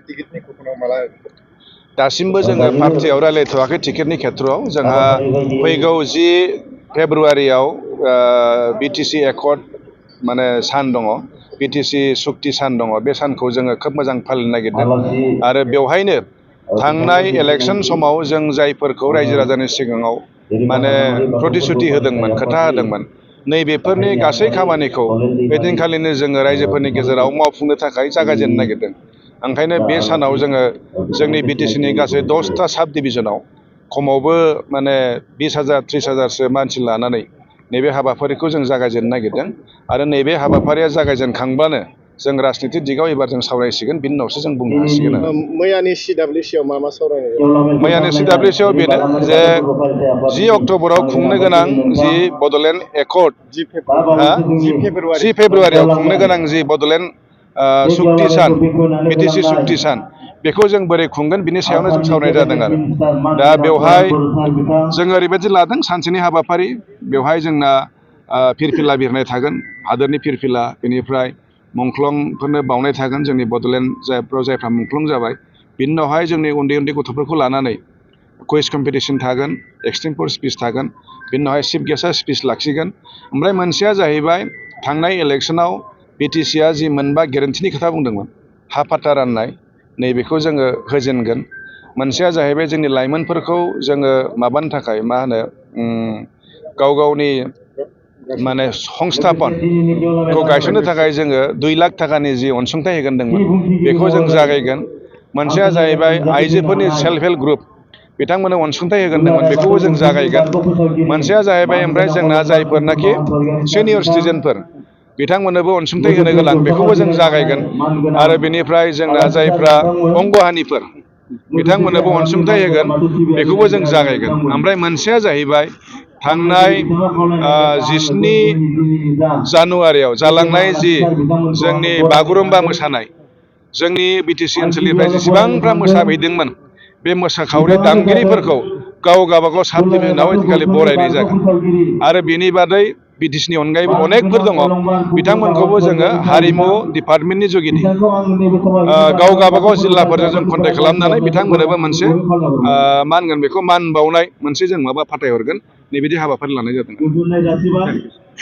टिकेटनि कुपनाव माला दासिमबो जोङो पार्टियाव रायलायथ'वाखै टिकेटनि खेथ्रआव जोंहा फैगौ 10 फेब्रुवारियाव बिटिसि एकर्ड माने सान दङ बिटिसि सुक्ति सान दङ बे सानखौ जोङो खोब मोजां फालिनो नागिरदों आरो बेवहायनो थांनाय इलेक्सन समाव जों जायफोरखौ रायजो राजानि सिगाङाव माने प्रतिश्रुति होदोंमोन खोथा होदोंमोन नैबेफोरनि गासै खामानिखौ बेदिनखालिनो जोङो रायजोफोरनि गेजेराव मावफुंनो थाखाय जागायजेननो नागिरदों ओंखायनो बे सानाव जोङो जोंनि बिटिसिनि गासै 10टा साब डिभिजनाव खमावबो माने 20,000 30,000सो मानसि लानानै नैबे हाबाफारिखौ जों जागायजेननो नागिरदों आरो नैबे हाबाफारिया जागायजेनखांब्लानो जों राजनिति दिगाव एबार जों सावरायसिगोन बिनि उनावसो जों बुंनो हासिगोन आरो मैयानि CWCआव मा सावरायनाय मैयानि CWCआव बेनो जे 10 अक्ट'बराव खुंनो गोनां जि बड'लेण्ड एकर्ड 10 फेब्रुवारियाव खुंनो गोनां जि बड'लेण्ड सुक्ति सान बिटिसि सुक्ति सान बेखौ जों बोरै खुंगोन बिनि सायावनो जों सावरायनाय जादों आरो दा बेवहाय जों ओरैबायदि लादों सानसेनि हाबाफारि बेवहाय जोंना फिरफिला बिरनाय थागोन हादोरनि फिरफिला बेनिफ्राय मुंख्लंफोरनो बावनाय थागोन जोंनि बड'लेण्ड जायफ्रा मुंख्लं जाबाय बिनि उनावहाय जोंनि उन्दै उन्दै गथ'फोरखौ लानानै कुइज कम्पिटिसन थागोन एक्सटेम्पर स्पिच थागोन बिनि उनावहाय चिफ गेस्टआ स्पिच लाखिगोन ओमफ्राय मोनसेया जाहैबाय थांनाय इलेक्सनाव बिटिसिआ जि मोनबा गेरेन्टिनि खोथा बुंदोंमोन हा फाट्टा राननाय नैबेखौ जोङो होजेनगोन मोनसेया जाहैबाय जोंनि लाइमोनफोरखौ जोङो माबानो थाखाय मा होनो गाव गावनि माने संस्थापनखौ गायसननो थाखाय जोङो 2 लाख थाखानि जि अनसुंथाइ होगोनदोंमोन बेखौ जों जागायगोन मोनसेया जाहैबाय आइजोफोरनि सेल्फ हेल्प ग्रुप बिथांमोननो अनसुंथाइ होगोनदोंमोन बेखौबो जों जागायगोन मोनसेया जाहैबाय ओमफ्राय जोंना जायफोरनाखि सिनियर सिटिजेनफोर बिथांमोननोबो अनसुंथाइ होनो गोनां बेखौबो जों जागायगोन आरो बेनिफ्राय जोंना जायफ्रा अंगहानिफोर बिथांमोननोबो अनसुंथाइ होगोन बेखौबो जों जागायगोन ओमफ्राय मोनसेया जाहैबाय थांनाय 17 जानुवारियाव जालांनाय जि जोंनि बागुरुम्बा मोसानाय जोंनि बिटिसि ओनसोलनिफ्राय जेसेबांफ्रा मोसाहैदोंमोन बे मोसाखावरि दामगिरिफोरखौ गावबागाव साब डिभिजनाव आथिखालि बरायनाय जागोन आरो बेनि बादै बिटिसिनि अनगायैबो अनेकफोर दङ बिथांमोनखौबो जोङो हारिमु डिपार्टमेन्टनि जुगिदि गावबागाव जिल्लाफोरजों जों कन्टेक्ट खालामनानै बिथांमोननोबो मोनसे मा होनगोन बेखौ मान बावनाय मोनसे जों माबा फाथायहरगोन नैबिदि हाबाफारि लानाय जादों